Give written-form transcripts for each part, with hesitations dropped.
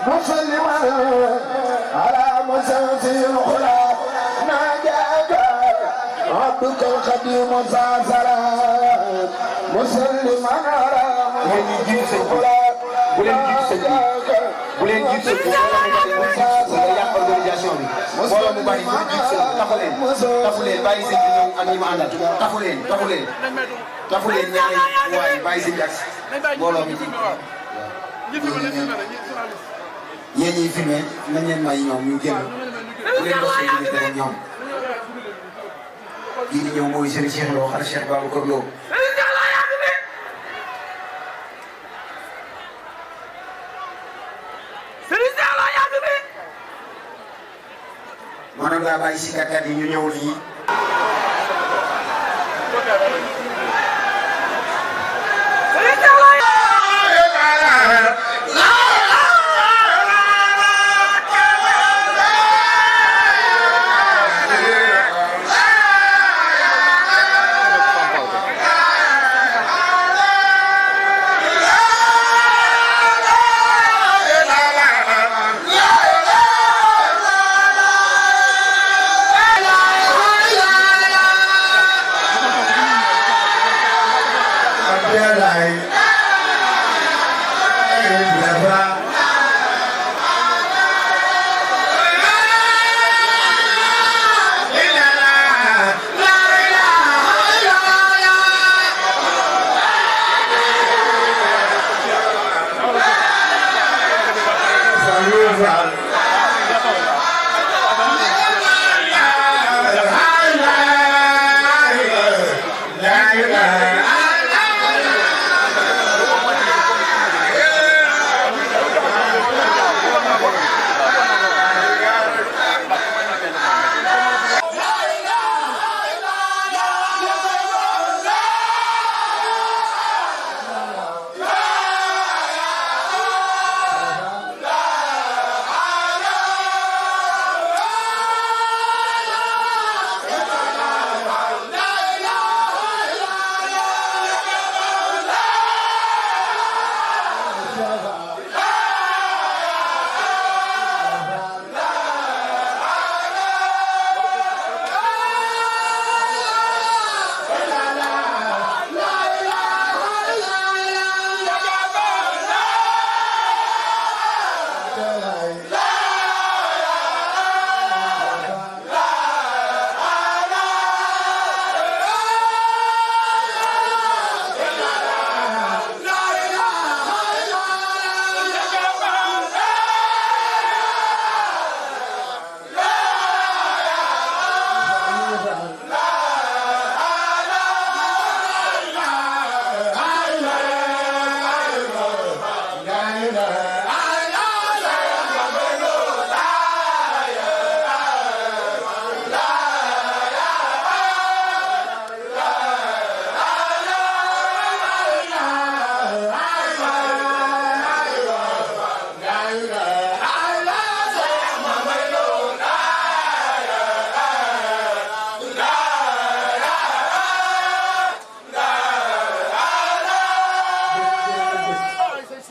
مسلما على مسلسل الخلاق ناجاك عبدك القديم ساسرا مسلما على مسلسل الخلاق ناجاك bu leen jiitu sëñ bi nga yàq organisation bi mbooloo mu bari bu jiitu sëñ bi tafu leen bàyyi sëñ bi ñëw ak ñi ma àndal tafu leen ñaari waay bàyyi sëñ bi ak mbooloo mi ci yéen ñiy filmé nañ leen may ñoom ñu génn bu leen dox seen diggante rek ñoom kii di ñëw mooy Serigne Cheikh Lo xar Cheikh Babacar Lo maanaam ngaa bàyyi si kàttan yi ñu ñëw nii.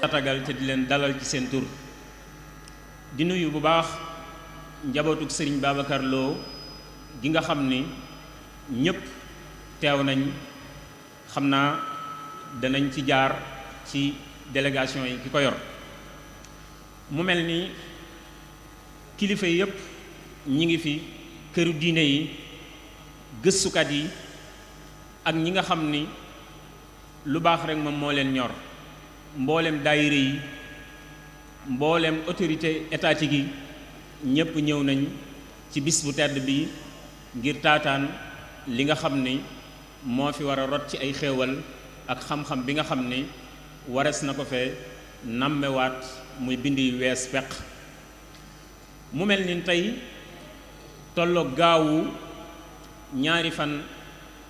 tatagal te di leen dalal ci seen tur di nuyu bu baax njabootuk sëriñ Babacar Lo gi nga xam ni ñépp teew nañ xam naa danañ ci jaar ci délégation yi ki ko yor mu mel ni kilifa yi yépp ñi ngi fi këru diine yi gëstukat yi ak ñi nga xam ni lu baax rek moom moo leen ñor mboolem daayira yi mboolem autorité étatique yi ñépp ñëw nañ ci bis bu tedd bi ngir taataan li nga xam ni moo fi war a rot ci ay xéewal ak xam-xam bi nga xam ni wares na ko fee nammewaat muy bind yu wees peq mu mel ni tey tolloog gaawu ñaari fan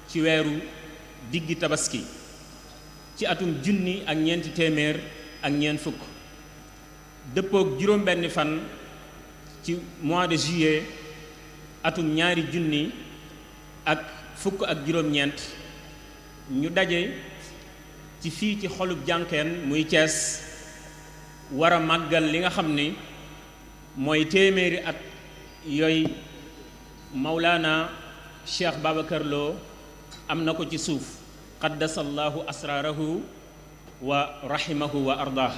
ci weeru diggi tabaski ci atum junni ak ñeenti téeméer ak ñeent fukk dëppook juróom-benni fan ci mois de juillet atum ñaari junni ak fukk ak juróom-ñeent ñu daje ci fii ci xolub jànkeen muy Cees war a màggal li nga xam ni mooy téeméeri at yooyu Mawlana Cheikh Babacar Lo am na ko ci suuf qaddasallahu asraarahu wa rahimahu wa ardaah.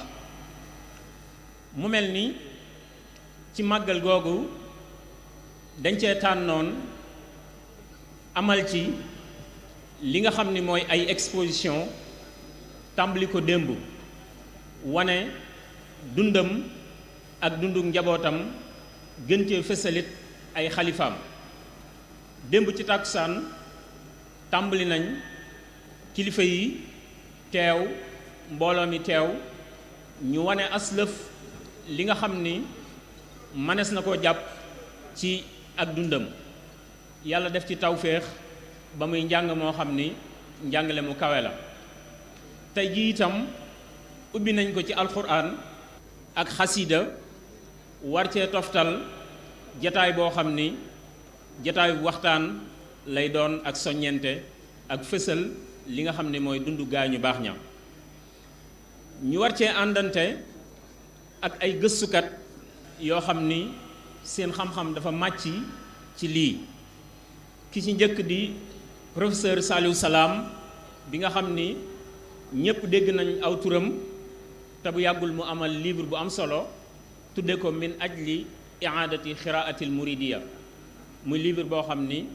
mu mel ni ci màggal googu dañ cee tànnoon amal ci li nga xam ni mooy ay exposition tàmbali ko démb wane dundam ak dundu njabootam gën cee fësalit ay xalifaam. démb ci tàkkusaan tàmbali nañ kilifa yi teew mbooloo mi teew ñu wane aslëf li nga xam ni manees na koo jàpp ci ak dundam. yàlla def ci tawféex ba muy njàng moo xam ni njàngale mu kawe la. tey ji itam ubbi nañ ko ci alxuraan ak xasida war cee toftal jataay boo xam ni jataayu waxtaan lay doon ak soññente ak fësal li nga xam ne mooy dundu gaañu baax ña. ñu war cee àndante ak ay gëstukat yoo xam ni seen xam-xam dafa màcc ci lii. ki ci njëkk di professeur Saliou Salam bi nga xam ni ñépp dégg nañ aw turam te bu yàggul mu amal livre bu am solo tudde ko min ajli i'adati xiraatil muridiya muy livre boo xam ni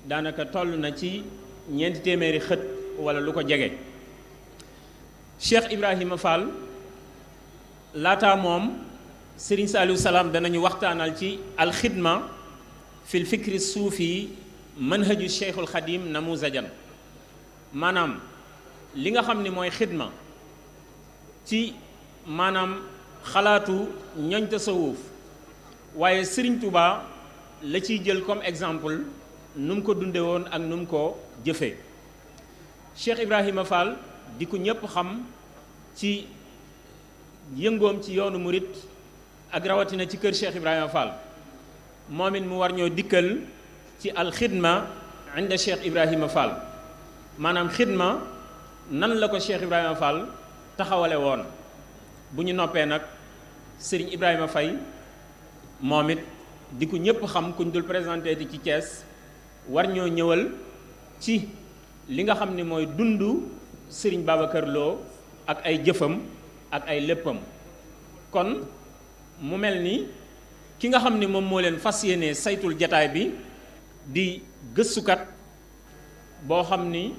daanaka toll na ci 400 xët wala lu ko jege. Cheikh Ibrahima Fall laata moom Serigne Saliou Salam danañu waxtaanal ci alxidma fil fikri suufi manhaju Cheikhul Xadim namuzajan maanaam li nga xam ni mooy xidma ci maanaam xalaatu ñoñ tasawuf waaye Serigne Touba la ciy jël comme exemple nu mu ko dunde woon ak nu mu ko jëfee. Cheikh Ibrahima Fall di ko ñépp xam ci yëngoom ci yoonu murit ak rawatina ci kër Cheikh Ibrahima Fall moom it mu war ñoo dikkal ci alxidma inda Cheikh Ibrahima Fall maanaam xidma nan la ko Cheikh Ibrahima Fall taxawale woon. bu ñu noppee nag Serigne Ibrahima Faye moom it di ko ñépp xam kuñ dul présenté ci Thiès war ñoo ñëwal ci li nga xam ni mooy dundu Serigne Babacar Lo ak ay jëfam ak ay léppam. kon mu mel ni ki nga xam ni moom moo leen fas yéene saytul jataay bi di gëstukat boo xam ni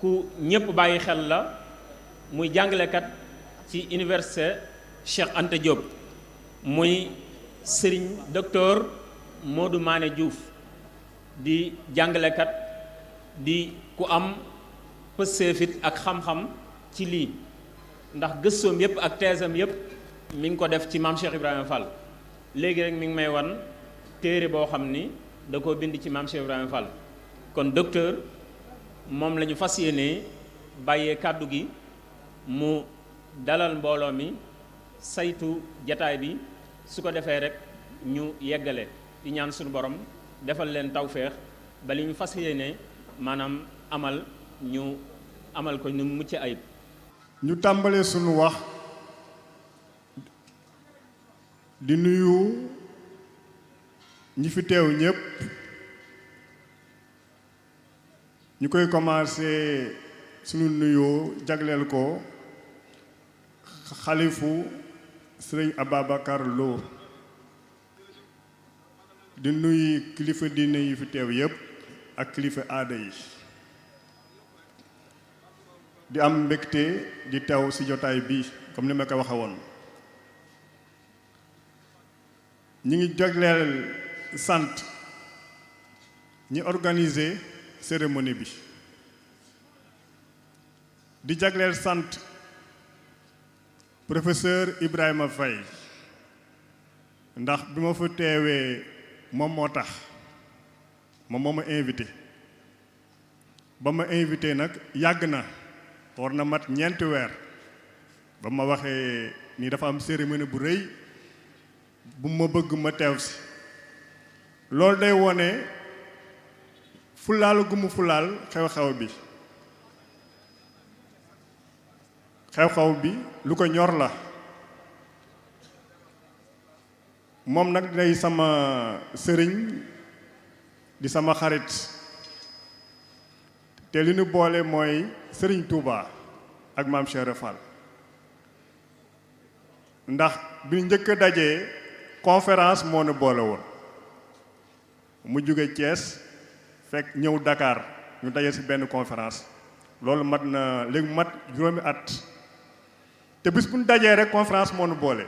ku ñépp bàyyi xel la muy jàngalekat ci université Cheikh Anta Diop muy Serigne docteur Modou Mané Diouf di jàngalekat di ku am pëseefit ak xam-xam ci lii ndax gëstoom yépp ak teesam yépp mi ngi ko def ci maam Cheikh Ibrahima Fall. léegi rek mi ngi may wan téere boo xam ni da koo bind ci maam Cheikh Ibrahima Fall. kon docteur moom la ñu fas yéenee bàyyee kàddu gi mu dalal mbooloo mi saytu jataay bi su ko defee rek ñu yeggale di ñaan suñu borom defal leen tawféex ba li ñu fas yéene maanaam ñu amal ko nu mucc ayib. ñu tàmbalee sunu wax di nuyu ñi fi teew ñépp ñu koy commencé sunu nuyoo jagleel ko xalifu Sëriñ Ababacar Lo di nuyu kilifa diine yi fi teew yépp ak kilifa aada yi di am mbégte di teew ci jotaay bi comme ni ma ko waxe woon ñi ngi jagleel sant ñi organiser cérémonie bi di jagleel sant professeur Ibrahima Faye ndax bi ma fa teewee moom moo tax moom moo ma invité ba ma invité nag yàgg na war na mat 4 weer ba ma waxee ni dafa am cérémonie bu rëy bu ma bëgg ma teew si loolu day wone fulaal gu mu fulaal xew-xew bi lu ko ñor la moom nag day sama sëriñ di sama xarit te li ñu boole mooy sëriñ Touba ak maam Cheikh Ibra Fall ndax bi njëkk a dajee conférence moo nu boole woon mu jóge Thiès fekk ñëw Dakar ñu daje ci benn conférence loolu mat na léegi mat juróomi at te bis bu ñu dajee rek conférence moo nu boole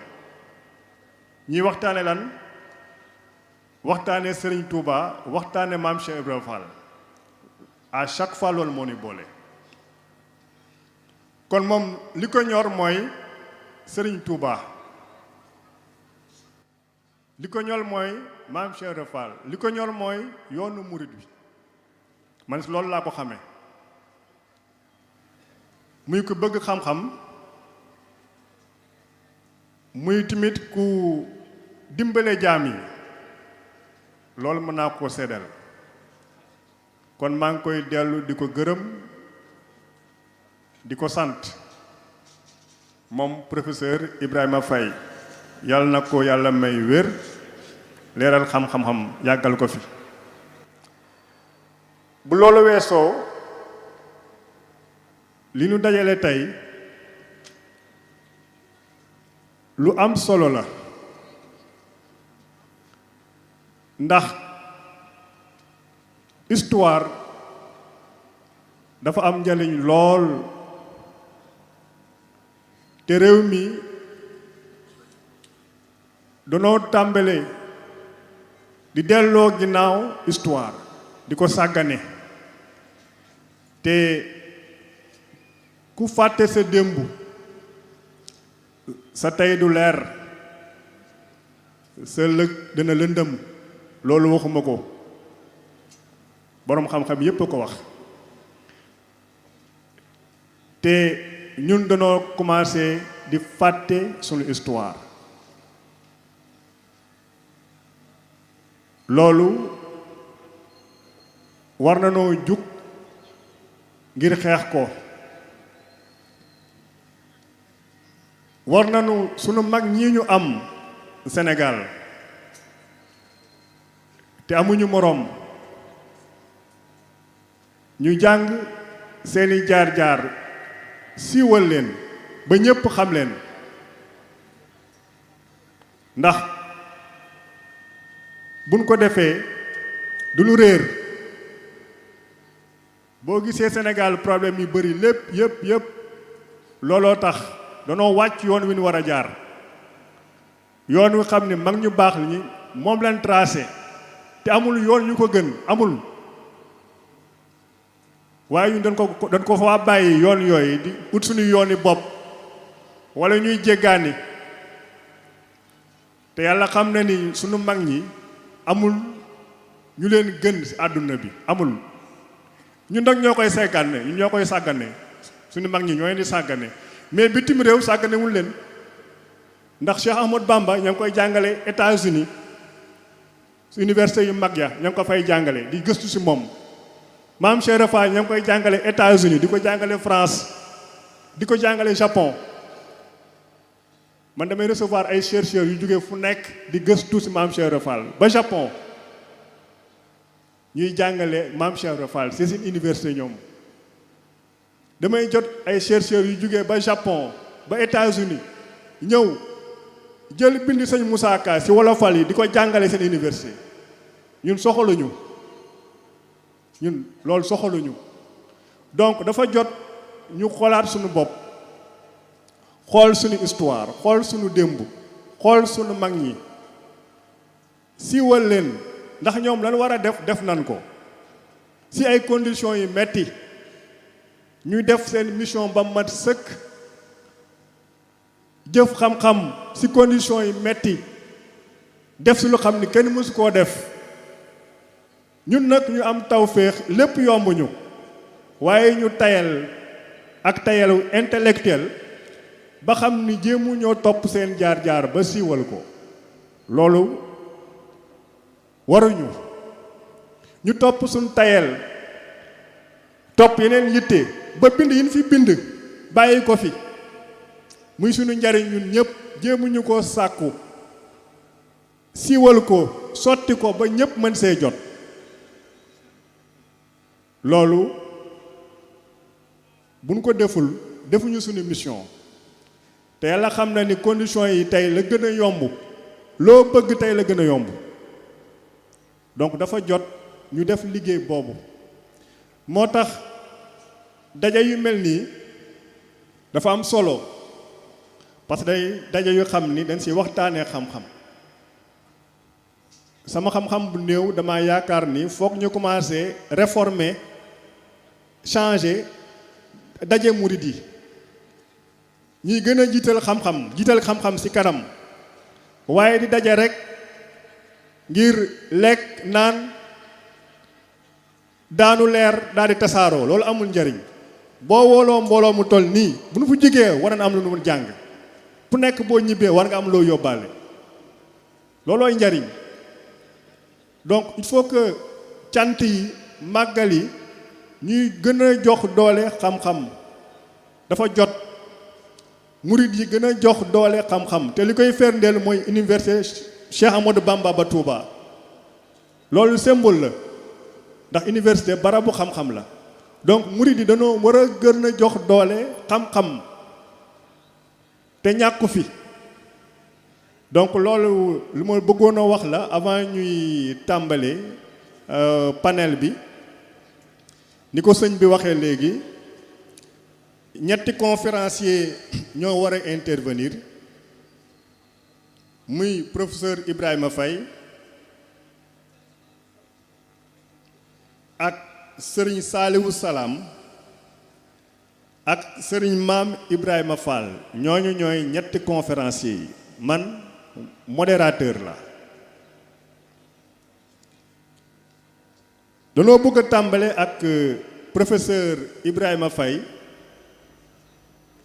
ñuy waxtaane lan waxtaane Serigne Touba waxtaane maam Cheikh Ibra Fall à chaque fois loolu moo nu boole kon moom li ko ñor mooy Serigne Touba li ko ñor mooy maam Cheikh Ibra Fall li ko ñor mooy yoonu murit bi man loolu laa ko xamee muy ko bëgg xam-xam muy tamit ku dimbale jaam yi loolu mën naa ko seddal kon maa ngi koy dellu di ko gërëm di ko sant moom professeur Ibrahima Faye yàlla na ko yàlla may wér leeral xam-xam yàggal ko fi bu loolu weesoo li ñu dajale tey lu am solo la ndax histoire dafa am njariñ lool te réew mi danoo tàmbale di delloo ginnaaw histoire di ko sàggane te ku fàtte sa démb sa tey du leer sa lëg dana lëndëm loolu waxuma ko boroom xam-xam yépp a ko wax te ñun danoo commencé di fàtte sunu histoire loolu war na noo jug ngir xeex ko war nañu sunu mag ñi ñu am Sénégal te amuñu moroom ñu jàng seeni jaar-jaar siiwal leen ba ñépp xam leen ndax buñ ko defee du lu réer boo gisee Sénégal problème yu bari lépp yépp looloo tax danoo wàcc yoon wi ñu war a jaar yoon wi xam ne mag ñu baax ñi moom lañ tracé te amul yoon ñu ko gën amul waaye ñun dañ ko fa bàyyi yoon yooyu di ut suñu yooni bopp wala ñuy jéggaani te yàlla xam na ni suñu mag ñi amul ñu leen gën ci àdduna bi amul ñun nag ñoo koy sàggane ñun ñoo koy sàggane suñu mag ñi ñoo leen di sàggane mais bitim réew sàgganewul leen ndax Cheikh Ahmadou Bamba ña ngi koy jàngale États-Unis université yu mag ya ña ngi ko fay jàngale di gëstu ci moom maam Cheikh Ibra Fall ña ngi koy jàngale États-Unis di ko jàngale France di ko jàngale Japon man damay recevoir ay chercheurs yu jógee fu nekk di gëstu ci maam Cheikh Ibra Fall ba Japon ñuy jàngale maam Cheikh Ibra Fall c'est une université ñoom damay jot ay chercheurs yu jógee ba Japon ba États-Unis ñëw jël bind sëñ Moussa Ka ci wolofal yi di ko jàngale seen université ñun soxaluñu ñun loolu soxaluñu donc dafa jot ñu xoolaat suñu bopp xool suñu histoire xool suñu démb xool suñu mag ñi siiwal leen ndax ñoom lan war a def nan ko ci ay conditions yu metti ñuy def seen mission ba mat sëkk jëf xam-xam ci conditions yi metti def ci lu xam ni kenn mësu koo def ñun nag ñu am tawféex lépp yombuñu waaye ñu tayal ak tayalu intellectuel ba xam ni jéemu ñoo topp seen jaar-jaar ba siiwal ko loolu waruñu ñu topp suñ tayal topp yeneen yitte ba bind yi ñu fi bind bàyyi ko fi muy sunu njariñ ñun ñëpp jéemuñu ko sàkku siiwal ko sotti ko ba ñépp mën see jot loolu buñ ko defuñu suñu mission te yàlla xam na ni conditions yi tey la gën a yomb loo bëgg tey la gën a yomb donc dafa jot ñu def liggéey boobu moo tax daje yu mel nii dafa am solo parce que day daje yu xam ni dañ si waxtaanee xam-xam sama xam-xam bu néew dama yaakaar ni foog ñu commencer réformer changer daje murid yi ñuy gën a jiital xam-xam ci kanam waaye di daje rek ngir lekk naan daanu leer daal di tasaaroo loolu amul njariñ boo wooloo mbooloo mu toll nii bu nu fu jógee war na am lu nu mun jàng fu nekk boo ñibbee war nga am loo yóbbaale loolooy njariñ donc il faut que cant yi màggal yi ñuy gën a jox doole xam-xam dafa jot murid yi gën a jox doole xam-xam te li koy ferndeel mooy université Cheikh Amadou Bamba ba Touba loolu symbole la ndax université barabu xam-xam la donc murid yi dañoo war a gën a jox doole xam-xam te ñàkku fi donc loolu lu ma bëggoon a wax la avant ñuy tàmbale panel bi ni ko sëñ bi waxee léegi ñetti conférencier ñoo war a intervenir muy professeur Ibrahima Faye ak sëriñ Saaliwu Salaam ak sëriñ Maam Ibrahima Fall ñooñu ñooy ñetti conférencier yi man modérateur la danoo bëgg a tàmbale ak professeur Ibrahima Faye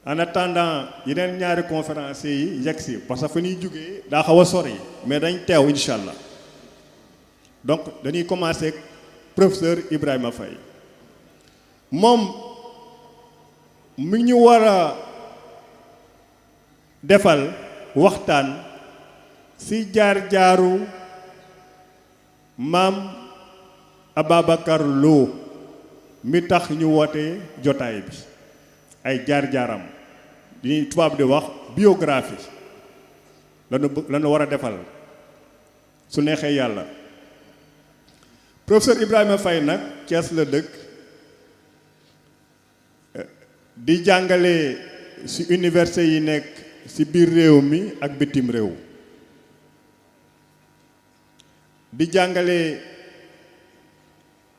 en attendant yeneen ñaari conférenciers yi yegg si parce que fa ñuy jógee daa xaw a sori mais dañ teew incha allah donc dañuy commencer ak professeur Ibrahima Faye moom mi ñu war a defal waxtaan ci jaar-jaaru maam Ababacar Lo mi tax ñu woote jotaay bi ay jaar-jaaram di tubaab di wax biographie lanu war a defal su neexee yàlla professeur Ibrahima Faye nag Thiès la dëkk di jàngale ci université yi nekk ci biir réew mi ak bitim réew di jàngale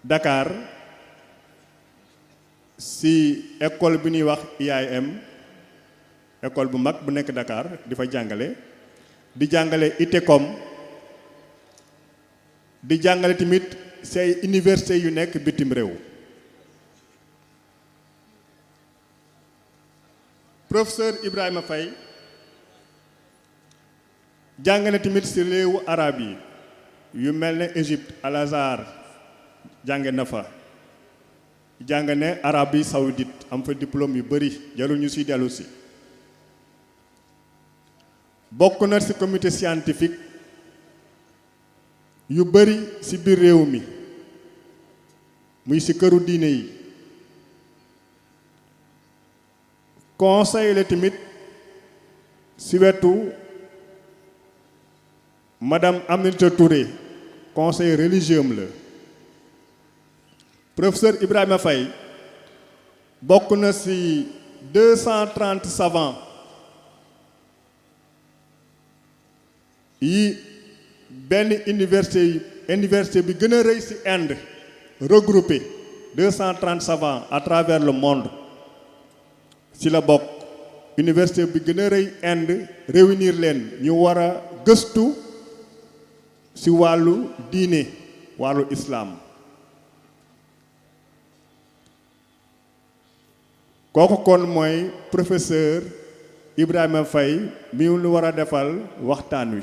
Dakar ci école bi ñuy wax IAM école bu mag bu nekk Dakar di fa jàngale di jàngale ITECOM di jàngale tamit ci ay université yu nekk bitim réew professeur Ibrahima Faye jàngale tamit ci réewu arab yi yu mel ne Égypte Al Azhar jànge na fa jàng ne Arabie Saoudite am fa diplôme yu bari jarul ñu ci dellu si bokk na ci comité scientifique yu bari ci biir réew mi muy ci këru diine yi conseil la tamit ci wetu madame Aminata Touré conseil religieux la professeur Ibrahima Faye bokk na ci 230 savants yi benn université bi gën a rëy ci Inde regroupé 230 savants à travers le monde ci la bokk université bi gën a rëy Inde réunir leen ñu war a gëstu ci wàllu diine wàllu islam kooku kon mooy professeur Ibrahima Faye mi lu war a defal waxtaan wi